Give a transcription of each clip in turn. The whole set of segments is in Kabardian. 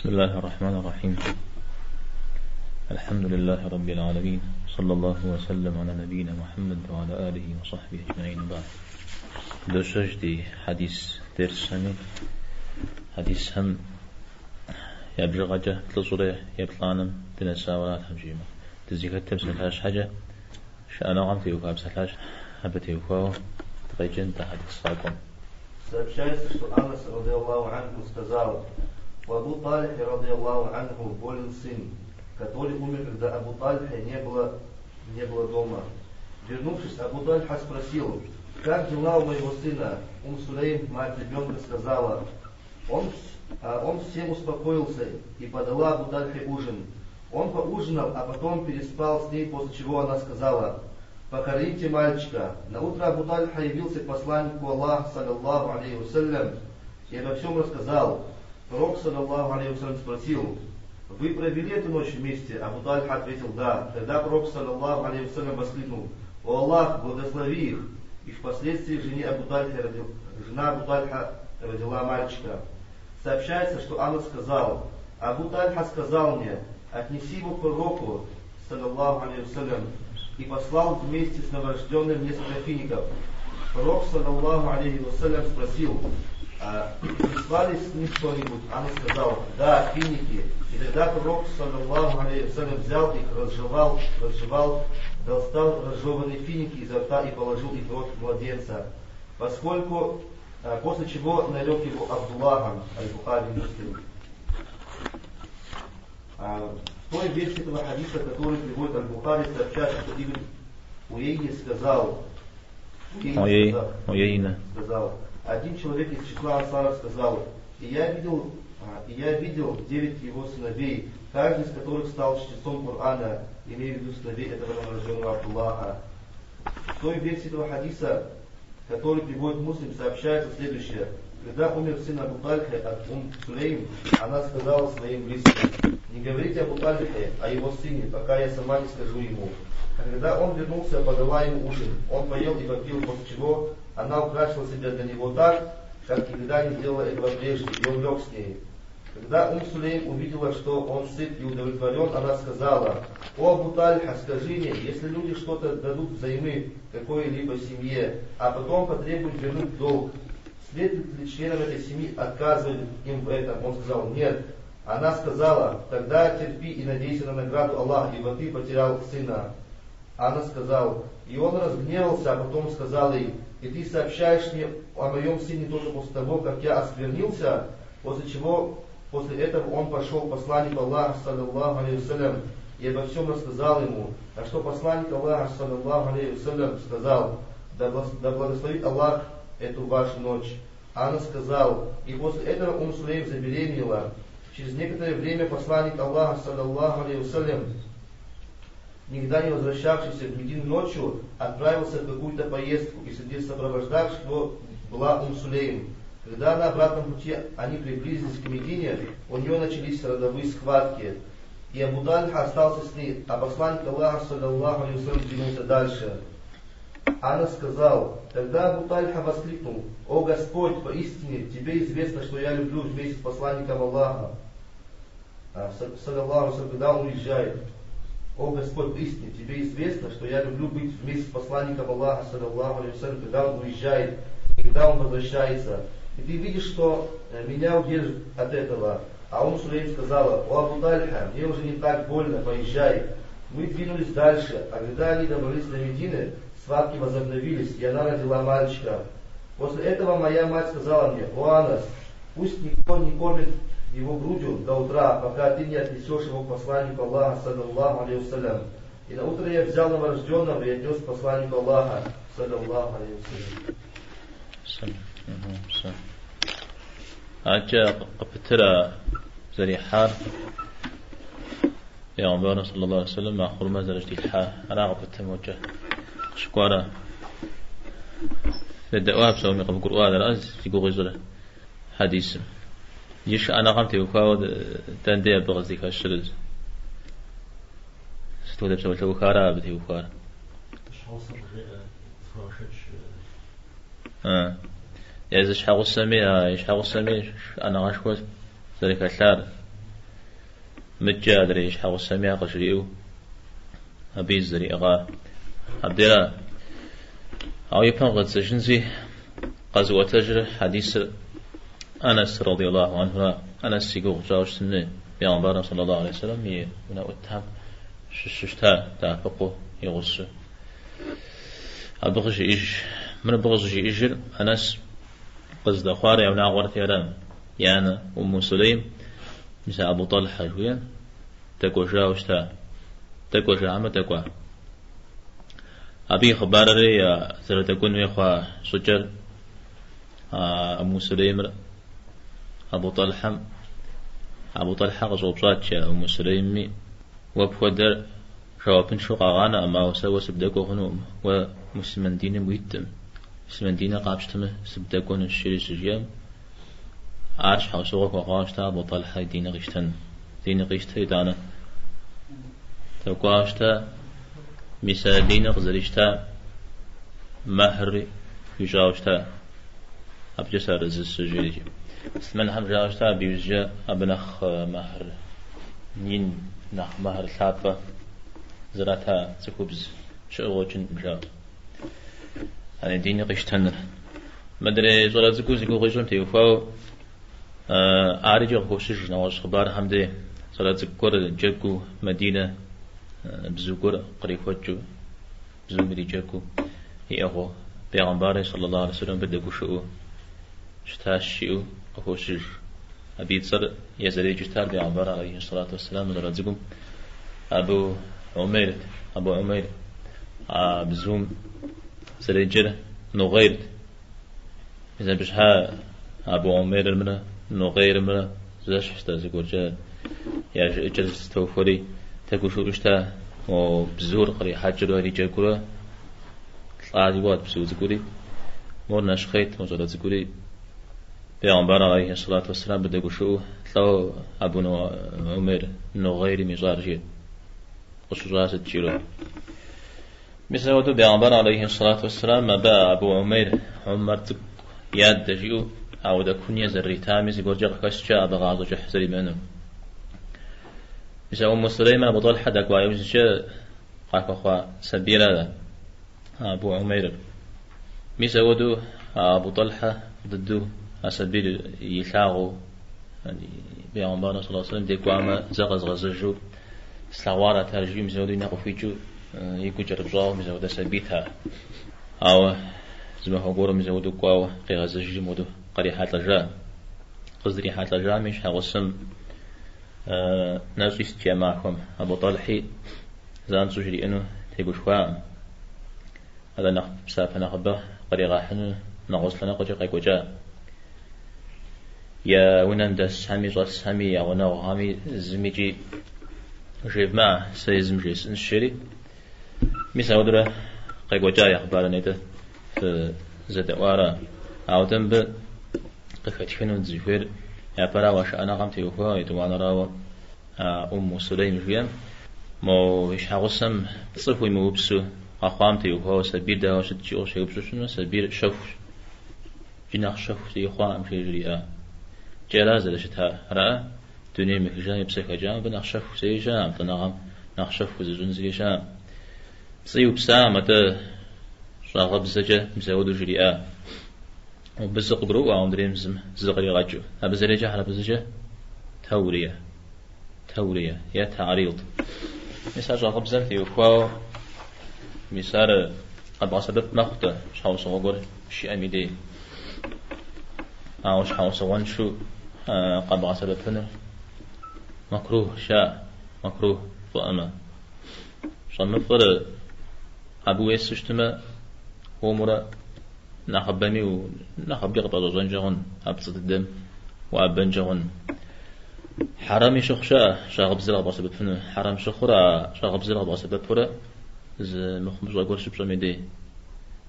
بسم الله الرحمن الرحيم الحمد لله رب العالمين صلى الله وسلم على نبينا محمد وعلى آله وصحبه أجمعين بعد دوشش ди хьэдис дерсхэми хьэдисхэм я бжыгъэкӏэ плӏыщӏрэ еплӏанэм дынэсауэ арат жиӏэмэ. Дызыхэтыр псалъащхьэкӏэ шыӏэныгъэм теухуа псалъащ абы теухуауэ дыкъеджэн дэ хьэдис къакӏуэм. Сообщается, что Анас, رضي الله عنه, сказал, у Абу Тальхи, رضي الله عنه, болен сын, который умер, когда Абу Тальхи не было дома. Вернувшись, Абу Тальха спросил: «Как дела у моего сына?» Ум Сулейм, мать ребенка, сказала: Он всем успокоился», и подала Абу Тальхе ужин. Он поужинал, а потом переспал с ней, после чего она сказала: «Покормите мальчика». На утро Абу Тальха явился к посланнику Аллаха, صلى الله عليه وسلم, и обо всем рассказал. Пророк, صلى الله عليه وسلم, спросил: «Вы провели эту ночь вместе?» Абу Тальха ответил: «Да». Тогда пророк, صلى الله عليه وسلم, воскликнул: «О Аллах, благослови их!» И впоследствии жена Абу Тальха родила мальчика. Сообщается, что Анас сказал: Абу Тальха сказал мне: «Отнеси его к пророку, صلى الله عليه وسلم», и послал вместе с новорожденным несколько фиников. Пророк, صلى الله عليه وسلم, спросил: «А прислали с них что-нибудь?» Анас сказал: «Да, финики». И тогда пророк, صلى الله عليه وسلم, взял их, разжевал, разжевал, достал разжеванные финики изо рта и положил их в рот младенца. После чего нарек его Абдуллахом. Аль-Бухари, Муслим. В той версии этого хадиса, который приводит Аль-Бухари, сообщается, что Ибн Уейни сказал, Уейна. Сказал, один человек из числа ансаров сказал: И я видел девять его сыновей, каждый из которых стал чтецом Корана», имея в виду сыновей этого новорожденного Абдуллаха. В той версии этого хадиса, который приводит Муслим, сообщается следующее. Когда умер сын Абу Тальхи от Ум Сулейм, она сказала своим близким: «Не говорите Абу Тальхе о его сыне, пока я сама не скажу ему». А когда он вернулся, подала ему ужин. Он поел и попил, после чего она украсила себя для него так, как никогда не делала этого прежде, и он лег с ней. Когда Ум Сулейм увидела, что он сыт и удовлетворен, она сказала: «О Абу Тальха, скажи мне, если люди что-то дадут взаймы какой-либо семье, а потом потребуют вернуть долг, следует ли членам этой семьи отказывать им в этом?» Он сказал: «Нет». Она сказала: «Тогда терпи и надейся на награду Аллаха, ибо ты потерял сына». Она сказал: «И он разгневался, а потом сказал ей: „И ты сообщаешь мне о моем сыне только после того, как я осквернился?“» После чего, после этого он пошел к посланнику Аллаха, صلى الله عليه وسلم, и обо всем рассказал ему. На что посланник Аллаха, صلى الله عليه وسلم, сказал: «Да благословит Аллах эту вашу ночь». Анас сказал: «И после этого Ум Сулейм забеременела. Через некоторое время посланник Аллаха, صلى الله عليه وسلم, никогда не возвращавшийся в Медину ночью, отправился в какую-то поездку, и среди сопровождавших его была Ум Сулейм. Когда на обратном пути они приблизились к Медине, у нее начались родовые схватки. И Абу Тальха остался с ней, а посланник Аллаха, صلى الله عليه وسلم, двинулся дальше. Анас сказал: «Тогда Абу Тальха воскликнул: „О Господь, поистине тебе известно, что я люблю вместе с посланником Аллаха, صلى الله عليه, когда он уезжает. О Господь, поистине тебе известно, что я люблю быть вместе с посланником Аллаха, صلى الله عليه, когда он уезжает и когда он возвращается. И ты видишь, что меня удержит от этого». А Ум Сулейм сказала: „О Абу Тальха, мне уже не так больно, поезжай». Мы двинулись дальше, а когда они добрались до Медины, схватки возобновились, и она родила мальчика. После этого моя мать сказала мне: „О Анас, пусть никто не кормит его грудью до утра, пока ты не отнесешь его к посланнику Аллаха, صلى الله عليه وسلم». И на утро я взял новорожденного и отнес посланнику Аллаха, صلى الله عليه وسلم. Адэкӏэ къыпытыр зэрихьар Пейгъэмбарым صلى الله عليه وسلم а хъурмэ зэрыжьэдилъхьа ара къыпытым мокӏэ къыщыкӏуара федэӏуа псоми къывгурыӏуа ара зи гугъу ищӏыр хьэдисым. И шыӏэныгъэм теухуауэ дэнэ абы къыздихэщыр? Сыт хуэдэ псалъэухара абы теухуар? Щхьэгъусэр зыхуагъэшэч. Езы щхьэгъусэми и щхьэгъусэми шыӏэныгъэшхуэ зэрыхэлъар. Мыдкӏэ адрей щхьэгъусэми ар къыжриӏэу абы и зэриӏыгъар. Абдера. Ауэ ипэм къыщӏэддзэжынщи, къэзыӏуэтэжыр хьэдисыр Анас радиаллаху анхура. Анас и гугъу тщӏауэ щытын хуей. Пейгъэмбарым саллаллаху алейхи вассалам и унэӏутхэм щыщу щыта, дэӏэпыкъуу и гъусэу. Абы къыжиӏэж, мыр абы къыщӏыжиӏэжыр Анас къыздэхъуар я унагъуэрти ара. И анэ Умму Сулейм, мис а Абу Тӏэлхьэ жыхуиӏэм, дэкӏуэжауэ щыта. Дэкӏуэжа хьэмэ дэкӏуа. Абы и хъыбарри зэрыдэкӏуэн хуей хъуа щӏыкӏэр Умму Сулеймыр Абу Тӏэлхьэм, Абу Тӏэлхьэ къыщӏэупщӏат жи Умму Сулеймми, уэ пхуэдэр жэуапыншэу къагъанэкъым, ауэ сэ уэ сыбдэкӏуэ хъунукъым, уэ муслъымэн диным уиткъым, муслъымэн диныр къапщтэмэ, сыбдэкӏуэнущ, жери щыжиӏэм, ар щхьэусыгъуэ хуэхъуауэ щыта Абу Тӏэлхьэ и диныр къищтэн. Диныр къищтэ итӏанэ дэкӏуауэ щыта, мис а диныр къызэрищта мэхьри хуищӏауэ щыта. Абыкӏэ сыарэзыщ, жери. Муслъымэнхэм жаӏауэ щыта абы иужькӏэ абы нэхъ мэхьр ин, нэхъ мэхьр лъапӏэ зрата цӏыхубз щыӏэу къыщӏэкӏынкъым, жаӏэу. Ани диныр къищтэныр. Мыдрей щӏалэ цӏыкӏуу зи гугъу ищӏым теухуауэ ар икӏи къыхощыж нэгъуэщӏ хъыбархэм де щӏалэ цӏыкӏу гуэр джэгуу Мадинэ бзу гуэр кърихуэкӏыу, бзум ириджэгуу иӏыгъыу Пейгъэмбари саллаллаху алейхи вассалам абы дэгушыӏэу щытащ жиӏэу къыхощыж. Абы и цӏэр е зэреджэу щытар Пейгъэмбар алейхи салату вассалам щӏалэ цӏыкӏум Абу Умейрт, Абу Умейр а бзум зэреджэр Нугъейрт. Мис абы щхьа Абу Умейрымрэ Нугъейрымрэ зэщхьщ, зыгуэркӏэ я жыӏэкӏэр зэтохуэри дэгушыӏэу щыта мо бзур кърихьэкӏыурэ ириджэгурэ лӏа ди гугъэт бзу цӏыкӏури, мор нэщхъейт мо щӏалэ цӏыкӏури. Пейгъэмбар алейхи сэлату уэсселам абы дэгушыӏэу лӏо Абу Умейр Нугъейрым ищӏар жиӏэт. Къыщыщӏар сыт жиӏэу. Мис апхуэдэу Пейгъэмбар алейхи сэлату уэсселам абы Абу Умейр, Умар цӏыкӏу и адэ жиӏэу ауэдэ кунье зэрыритами зыгуэркӏэ къыхэщкӏэ абы гъащӏэ кӏыхь зэримыӏэнур. Мис а Умму Сулеймэ Абу Тӏэлхьэ дэкӏуа иужькӏэ къахуэхъуа сабийра Абу Умейрыр. Мис апхуэдэу Абу Тӏэлхьэ фӏы дыдэу а сабийр илъагъуу Пейгъэмбар саллаллаху алейхи вассалам декӏуамэ зэ къэзгъэзэжу слъэгъуарэт ар жиӏэу мис апхуэдэу и нэ къыхуикӏыу и гу кӏэрыпщӏауэ мис апхуэдэ сабийт ар. Ауэ зы махуэ гуэрым мис апхуэдэу кӏуауэ къигъэзэжри мыуэдэу кърихьэлӏэжа. Къыздрихьэлӏэжам и щхьэгъусэм нэщӏ ист а махуэм. Абу Тӏэлхьи занщӏэу жриӏэну тегушхуакъым. Атӏэ нэхъ псапэ нэхъыбэ къригъэхьыну нэгъуэщӏ лъэныкъуэкӏэ къекӏуэкӏа. Я унэм дэсхэми, щӏэсхэми, я гъунэгъухэми зымикӏи жевмыӏэ, сэ езым жесӏэнщ, жери. Мис ауэдурэ къекӏуэкӏа я хъыбарыр нетӏэ фызэдэӏуара. Ауэ дэ мыбы къыхэтхыну дызыхуейр япэрауэ шыӏэныгъэм теухуауэ, етӏуанэрауэ а Умму Сулейм жиӏэм, мо и щхьэгъусэм пцӏы хуимыупсу къэхъуам теухуауэ сабийр дауэ щыт жиӏэу къыщеупщӏу щытмэ, сабийр щэхущ. Иджы нэхъ щэху зэи хъуакъым, жери жриӏа. Икӏи ара зэрыщытар? Ара? Дунейм ехыжам и псэ хэкӏам абы нэхъ щэху зэи щыӏэкъым, лӏэныгъэм нэхъ щэху узыщӏын зыри щыӏэкъым. Пцӏы иупсакъым, атӏэ щӏагъыбзэкӏэ мис ауэдэу жриӏа. Абы зы къыгурыӏуэ, ауэ мыдрейм зым зы къригъэкӏыу. Абы зэреджэр хьэрыпыбзэкӏэ таурие, таурие е таърид. Мис ар щӏагъыбзэм теухуауэ, мис ар къэбгъэсэбэп мэхъу-тӏэ щхьэусыгъуэ гуэр щиӏэм и дей. Ауэ щхьэусыгъуэншэу къэбгъэсэбэпыныр мэкрух щыӏэ, мэкрух фӏыӏымэ. Щӏэмыфӏыр абы уесу щытмэ, хуэмурэ нэхъыбэми нэхъыби къыпӏэщӏэщӏэнкӏэ хъун, а пцӏы дыдэм уӏэбэнкӏэ хъун. Хьэрэми щыхъу щыӏэ, щӏагъыбзэр къэбгъэсэбэпыну. Хьэрэм щыхъур а щӏагъыбзэр къэбгъэсэбэпурэ зы мыхъумыщӏэ гуэр щыпщӏэм и дей,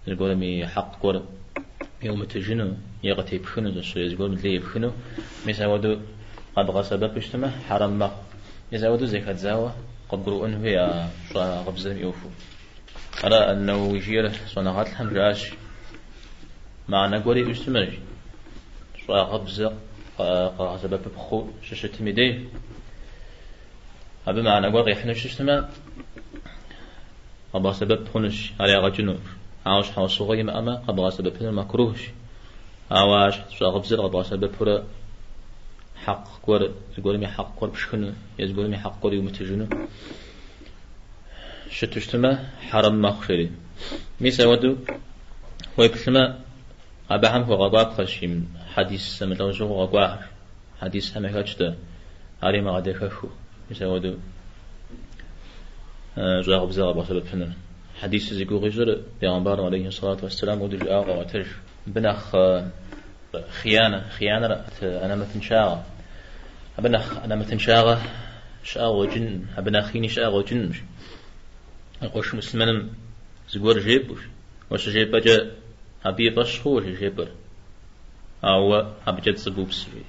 зыгуэрым и хьэкъ гуэр иумытыжыну е къытепхыну, зыгуэрым лей епхыну, мис апхуэдэу къэбгъэсэбэпу щытмэ, хьэрэм мэхъу. Мис апхуэдэу зэхэдзауэ къыбгурыӏуэн хуей а щӏагъыбзэм и ӏуэхур. Ара Ан-Нэуэуи жиӏэр щӏэныгъэлӏхэм жаӏащ, мыхьэнэ гуэр иӏэу щытмэ, щӏагъыбзэ къэгъэсэбэпыпхъэу щыщытым и дей. Абы мыхьэнэ гуэр къихьыну щытмэ, къэбгъэсэбэп хъунущ, ар ягъэкӏыну. Ауэ щхьэусыгъуэ имыӏэмэ, къэбгъэсэбэпынур мэкрухщ. Ауэ а щӏагъыбзэр къэбгъэсэбэпурэ хьэкъ гуэр, зыгуэрым и хьэкъ гуэр пшхыну е зыгуэрым и хьэкъ гуэр иумытыжыну щыту щытмэ, хьэрэм мэхъу жери. Мис ауэдэу уеплъмэ, абыхэм хуэгъэкӏуапхъэщ хьэдис зэмылӏэужьыгъуэу къэкӏуахэр. Хьэдисхэм яхэтщ дэ ар имыгъэдэхэхыу, мис ауэдэу щӏагъыбзэ къэбгъэсэбэпыныр. Хьэдисыр зи гугъу ищӏыр Бегъымбарым алейхи сэлату уэсселам хуэдэу жиӏауэ къаӏуэтэж. Абы нэхъ хиянэ, хиянэр анэмэтыншагъэ. Абы нэхъ анэмэтыншагъэ щыӏэ къыщӏэкӏынкъым, абы нэхъ ини щыӏэ къыщӏэкӏынкъым. Уи къуэш муслъымэным зыгуэр жепӏэу, уэ щыжепӏэкӏэ абы и фӏэщ хъууэ жепӏэр. Ауэ абыкӏэ пцӏы бупсу жи.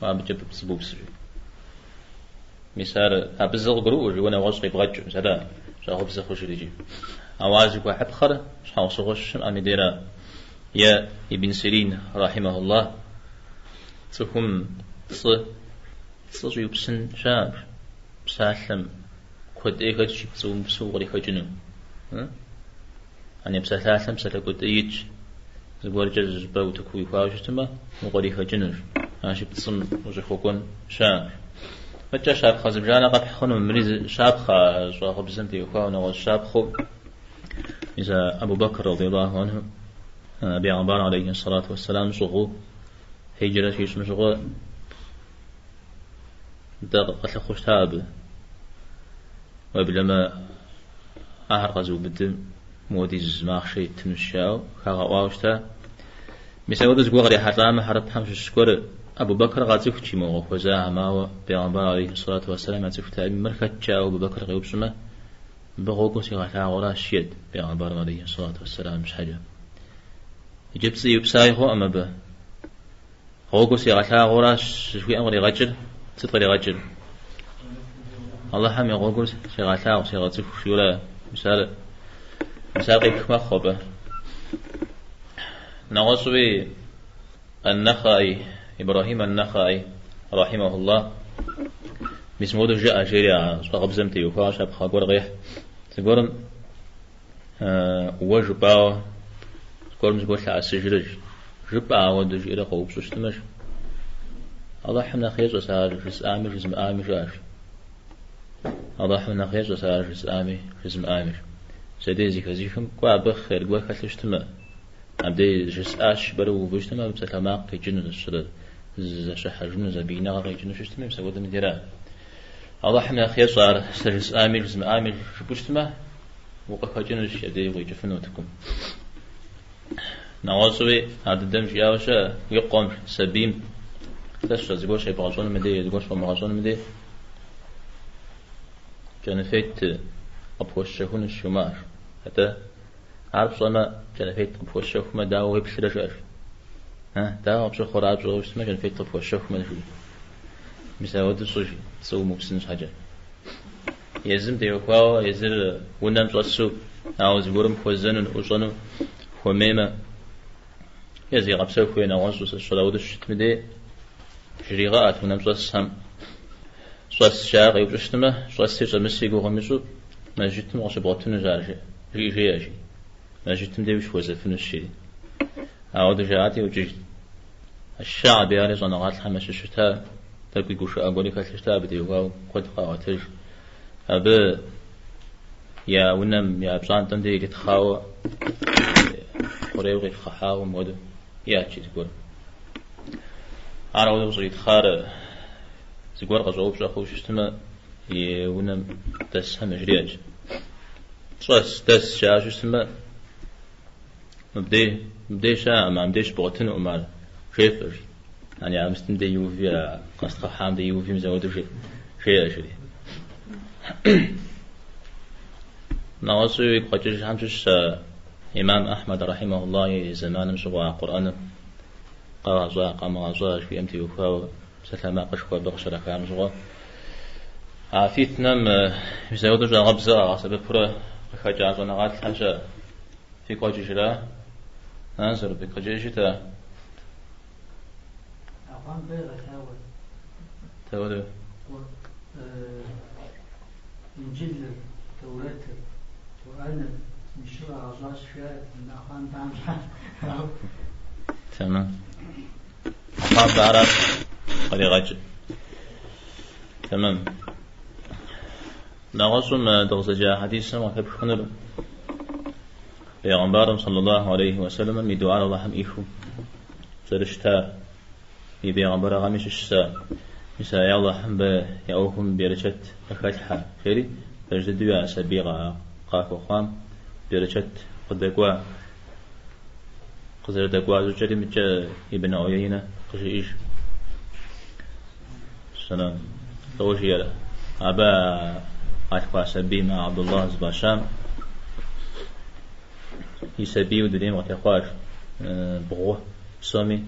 Ауэ абыкӏэ пцӏы бупсу жи. Мис ар абы зы къыгурыӏуэу жи, уэ нэгъуэщӏ къибгъэкӏыу, мис ара щӏагъыбзэ хъужыр иджы. Ауэ ар зыхуэхьыпхъэр щхьэусыгъуэ щымыӏэм и дейра. Е Ибн Сирин, рахьимахуллах, цӏыхум пцӏы, пцӏы щӏиупсын щыӏэщ, псалъэм куэд ӏей хэтщ пцӏы умыпсу укърихэкӏыну. Ани псалъалъэм псалъэ куэд ӏей итщ. Зыгуэркӏэ зыщӏыпӏэ утыку уихуауэ щытмэ, укърихэкӏынущ. Аращи, пцӏым ущӏыхуэкӏуэн щыӏэщ. Мыдкӏэ щапхъэ зыбжанэ къэпхь хъуну, мыри зы щапхъэ щӏагъыбзэм теухуауэ нэгъуэщӏ щапхъэу. Мис а Абу Бэкр радиаллаху анху Бегъымбар алейхи сэлату уэсселам щӏыгъуу хьиджрэ щищӏым щыгъуэ дэ къылъыхъуу щыта абы. Уеблэмэ ахэр къэзыубыдым мыуэдиз махъшэ иттынущ жаӏэу хагъэӏуауэ щыта. Мис апхуэдэу зыгуэр кърихьэлӏамэ, хьэрыпхэм щыщ гуэр Абу Бэкр къацӏыхут мо къыхуэзахэм, ауэ Бегъымбар алейхи сэлату уэсселам яцӏыхутэкъыми, мыр хэт жаӏэу Абу Бэкр къеупщӏмэ, мыбы гъуэгур сигъэлъагъуращ, жиӏэт Бегъымбарым алейхи сэлату уэсселам щхьэкӏэ. Иджы пцӏы иупсаи хъуӏым абы. Гъуэгур сигъэлъагъуращ жыхуиӏэм къригъэкӏыр, сыт къригъэкӏыр? Алыхьым и гъуэгур сигъэлъагъу, сигъэцӏыху жиӏэурэ, мис ар, мис ар къипх мэхъу абы. Нэгъуэщӏуи Ан-Нахаи, Ибрахим Ан-Нахаи, рахьимахуллах, мис мыуэдэу жыӏэ жери а щӏагъыбзэм теухуауэ щапхъэ гуэр къехь. Зыгуэрым уэ жыпӏауэ зыгуэрым зыгуэр лъэӏэсыжрэ жыпӏа ауэдэу жиӏэрэ къоупщӏу щытмэ, Алыхьым нэхъ ещӏэ сэ ар жысӏами жызмыӏами жыӏэщ. Алыхьым нэхъ ещӏэ сэ ар жысӏами жызмыӏами. Зэдей зэхэзыхым кӏуэ абы хъер гуэр хэлъу щытмэ, абдей жысӏащ жыпӏэрэ ууву щытмэ, абы псалъэмакъ къикӏыну, зыщрэ зэщыхьэжыну, зэбииныгъэ къикӏыну щытмэ, мис апхуэдэм дера. Алыхьым нэхъ ещӏэ ар сэ жысӏами жызмыӏами жыпӏэу щытмэ, укъыхэкӏынущ, абдей укъикӏыфыну утыкум. Нэгъуэщӏуи ар дыдэм жиӏауэ щыӏэ, уи къуэм, сабийм, сэ сщӏэ зыгуэр щебгъэщӏэнум дей, зыгуэр щомыгъэщӏэнум дей, кӏэныфет къыпхуэсщэхунущ жумыӏэщ. Атӏэ, ар пщӏэмэ, кӏэныфет къыпхуэсщэхумэ, дауэ уеплърэ жыӏэщ. Дауэ къыпщыхъурэ ар пщӏэуэ щытмэ, кӏэныфет къыпхуэсщэхумэ, жи. Мис ауэдэу щӏы, жи, пцӏы умыупсын щхьэкӏэ. Езым теухуауэ езыр унэм щӏэсу, ауэ зыгуэрым хуэзэну, ӏущӏэну хуэмеймэ, е зигъэпсэхуу е нэгъуэщӏу сэ сщӏэрэ ауэдэу щытми дей, жригъэӏэт унэм щӏэсхэм. Щӏэс жаӏэ къеупщӏу щытмэ, щӏэси щӏэмыси и гугъу имыщӏу, мэжджытым къыщыбгъуэтынущ ар, жиӏи жеӏэ, жи. Мэжджытым дей ущыхуэзэфынущ, жери. Ауэдэу жаӏати, ӏукӏыжт. Аш-Ша'би ари щӏэныгъэлӏхэм ящыщу щыта, тӏэкӏуи гушыӏэ гуэри хэлъу щыта, абы теухуауэ куэд къаӏуэтэж. Абы я унэм, я пщӏантӏэм дей иритхъауэ, хъурейуэ къипхъыхьауэ мыуэдэу иӏэт жи зыгуэр. Ар ауэдэу къыщӏритхъар зыгуэр къыщӏэупщӏэ хъууэ щытмэ, и унэм дэсхэм яжриӏэт. Щӏэс, дэс жаӏэу щытмэ, Мыбдей, мыбдей щыӏэкъым, мыбдей щыбгъуэтынукъым ар, жефӏэ, жи. Ани а мыстым дей иуви, а къэстхъыхьам дей иуви, мис ауэдэу жеӏэ, жери. Нэгъуэщӏуи уигу къэкӏыжхэм щыщщ имам Ахьмэд рахьимахуллах и зэманым щыгъуэ а Къурӏэныр къагъэщӏа, къамыгъэщӏа жиӏэм теухуауэ псалъэмакъышхуэ абы къыщрахам щыгъуэ. А фитнэм мис ауэдэу щӏагъыбзэ къагъэсэбэпурэ къыхэкӏа щӏэныгъэлӏхэм щыӏэ. Фигу къэкӏыжра? Анзор, фигу къэкӏыжыт-тӏэ? Ӏэхъуамбэ игъэлъагъуэрт. Дауэдэу? Инджылыр, Тэурэтыр, Къурӏэныр мы щыр къагъэщӏащ, жаӏэ, нэхъапэм щхьэ. Тэмэм. Нэхъапэ аращ къригъэкӏыр. Тэмэм. Нэгъуэщӏу мы дыкъызэджа хьэдисым къыхэпх хъунур Бегъымбарым саллаллаху алейхи уэсэлэмым и дуар Аллахьым ӏихыу зэрыщытар, и бегъымбарыгъэми щыщщ ар. Мис а Аллахьым мыбы я ӏуэхум берычэт къыхэлъхьэ, жери пэж дыдэу я сабий къахуэхъуам берычэт къыдэкӏуа, къызэрыдэкӏуа щӏыкӏэри мыкӏэ Ибн Уейнэ къыжиӏэж. Сэлам. Лӏо жиӏэрэ? Абы къалъхуа сабийм, а Абдуллах зыфӏащам, и сабийуэ дунейм къытехъуащ. Бгъу псоми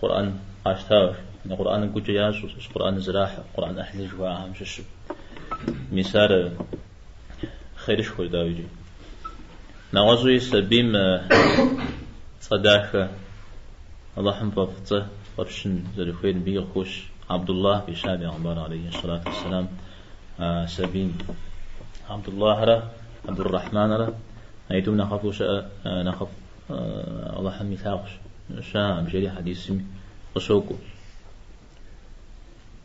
Къурӏэн къащтауэ. Къурӏэным гукӏэ ящӏэу, Къурӏэн зэрахьэу, Къурӏэн ӏыхьлы жыхуаӏэхэм щыщу. Мис ар хъерышхуэщ, дауи икӏи. Нэгъуэщӏуи сабийм цӏэ дахэ, Аллахьым фӏэфӏ цӏэ фӏэпщын зэрыхуейр мыбы къыхощ. Абдуллах фӏища бегъымбар алейхи сэлату уэсселам сабийм. Абдуллахрэ Абдуррахьманрэ аитӏум нэхъыфӏу щыӏэ, нэхъыфӏ Аллахьым илъагъу щыӏэкъым, жери хьэдисым къыщокӏуэ.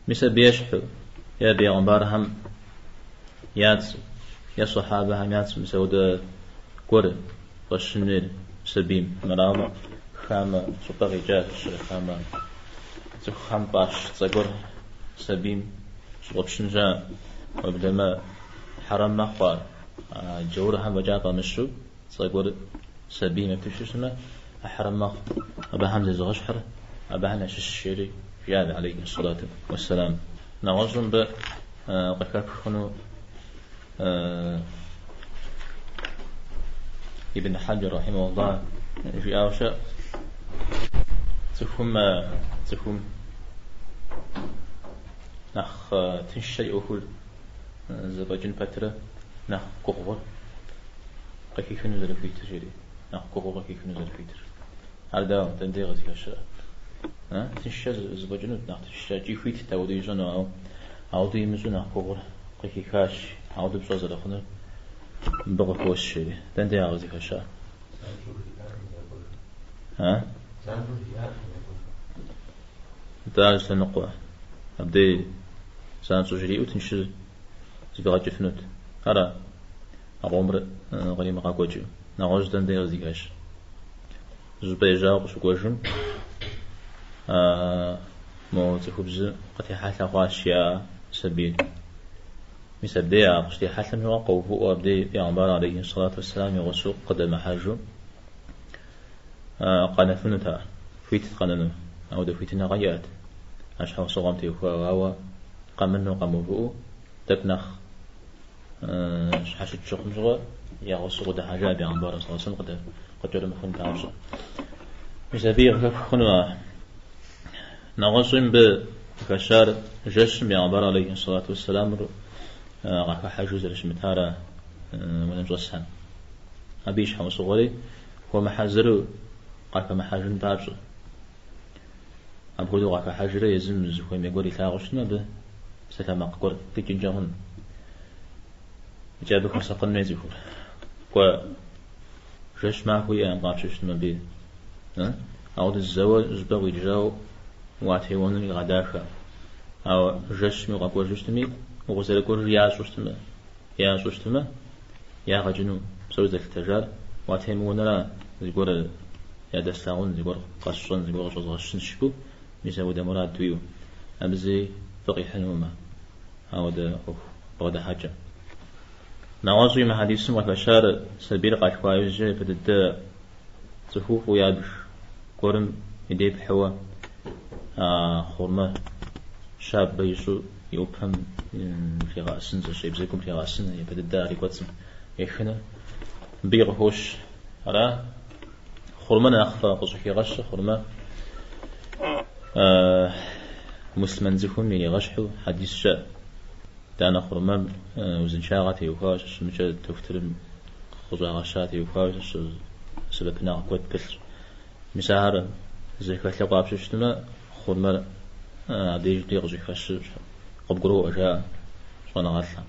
Мис абы ещхьу, е бегъымбархэм я цӏэ, е сахьабэхэм я цӏэ, мис ауэдэ гуэр фӏэщын хуейр сабийм. Мырамэ, хамэ щӏыпӏэ къикӏа щыщрэ хамэ цӏыхухэм фӏащ цӏэ гуэр сабийм щӏыфӏэпщын щыӏэ, уеблэмэ хьэрэм мэхъу ар. Джаурхэм фӏэкӏа фӏамыщу цӏэ гуэр сабийм епту щытмэ, хьэрэм мэхъу. Абыхэм зезыгъэщхьыр абыхэм ящыщщ, жери жиӏащ алейхи сэлату уэсселам. Нэгъуэщӏу мыбы къыхэпх хъуну Ибн Хьэджэр рахьимэхуллах жиӏауэ щыӏэ, цӏыхум цӏыхум нэхъ тыншщэ и ӏуэхур зэфӏэкӏын пэтрэ нэхъ гугъур къыхихыну зэрыхуитыр, жери, нэхъ гугъур къыхихыну зэрыхуитыр. Ар дауэ, дэнэ къызыхэщрэ? Тыншщэ зэфӏэкӏынут, нэхъ тыншщэ икӏи хуитт ауэдэу ищӏэну, ауэ ауэдэу имыщӏу нэхъ гугъур къыхихащ, ауэдэу пщӏэ зэрыхъунур мыбы къыхощ, жери. Дэнэ ар къызыхэща? Нтӏэ, ар лъэныкъуэ. Абдей занщӏэу жриӏэу тыншу зэфӏигъэкӏыфынут. Ара? А къомыр къримыгъэкӏуэкӏыу. Нэгъуэщӏ дэнэ къызыхэщ? Зыщӏыпӏэ ежьауэ къыщыкӏуэжым, мо цӏыхубзыр къытехьэлъэ хъуащ я сабийр. Мис абдей а къыщытехьэлъэм щыгъуэ къэувыӏэу абдей Пейгъэмбар алейхи сэлату уэсселам и гъусэу къыдэмыхьэжу къэнэфынут ар, хуитт къэнэну, ауэдэ хуитыныгъэ иӏэт а щхьэусыгъуэм теухуауэ, ауэ къэмынэу, къэмыувыӏэу тӏэкӏу нэхъ щхьэщыкӏ щыхъум щыгъуэ я гъусэу къыдыхьэжа Пейгъэмбар саллаллаху алейхи вассалам къыкӏэрымыхун папщӏэ. Мис абыи къыхэпх хъуну ар. Нэгъуэщӏуи мыбы къыхэщар жэщым Пейгъэмбар алейхи сэлату уэсселамыр къахыхьэжу зэрыщымытара унэм щӏэсхэм. Абы и щхьэусыгъуэри хуэмыхьэзыру къахэмыхьэжын папщӏэ. Апхуэдэу къахыхьэжрэ езым зыхуэмей гуэр илъагъуу щытмэ, абы псалъэмакъ гуэр къикӏынкӏэ хъун. Икӏи абы хуэсакъын хуей цӏыхур. Кӏуэ, жэщ махуэ иӏэкъым къапщтэу щытмэ абы. Ауэ зэуэ щӏыпӏэ къикӏыжауэ уатеуэнур игъэдахэ. Ауэ жэщми укъэкӏуэжу щытми, укъызэрыкӏуэжыр ящӏэу щытмэ, ящӏэу щытмэ, ягъэ кӏыну псори зэлъытэжар уатемыуэнра, зыгуэр ядэслъагъун, зыгуэр къэсщӏэн, зыгуэр къыщӏэзгъэщын жыпӏэу, мис ауэдэ мурад уиӏэу. Абы зэи фӏы къихьынукъым ауэдэ ӏуэху бгъэдыхьэкӏэ. Нэгъуэщӏуи мы хьэдисым къыхэщар сабийр къалъхуа иужькӏэ япэ дыдэ цӏыхуфӏу ябж гуэрым и дей пхьыуэ хъурмэ щабэ ищӏу и ӏупэм лъигъэӏэсын, зэщ и бзэгум лъигъэӏэсын, япэ дыдэ ар и кӏуэцӏым ехыныр мыбыи къыхощ. Ара? Хъурмэ нэхъ къыщӏыхигъэщыр хъурмэ муслъымэн цӏыхум иригъэщхьу хьэдис щыӏэ. Итӏанэ хъурмэм узыншагъэ теухуауэ щыщымыкӏэ дохутырым къыщӏагъэща теухуауэ щыщ сэбэпынагъ куэд пылъщ. Мис ахэр зэхэлъу къапщтэу щытмэ, хъурмэр абдеж дей къыщӏыхэщыр къыбгуроӏуэ, жаӏэ щӏэныгъэлӏхэм.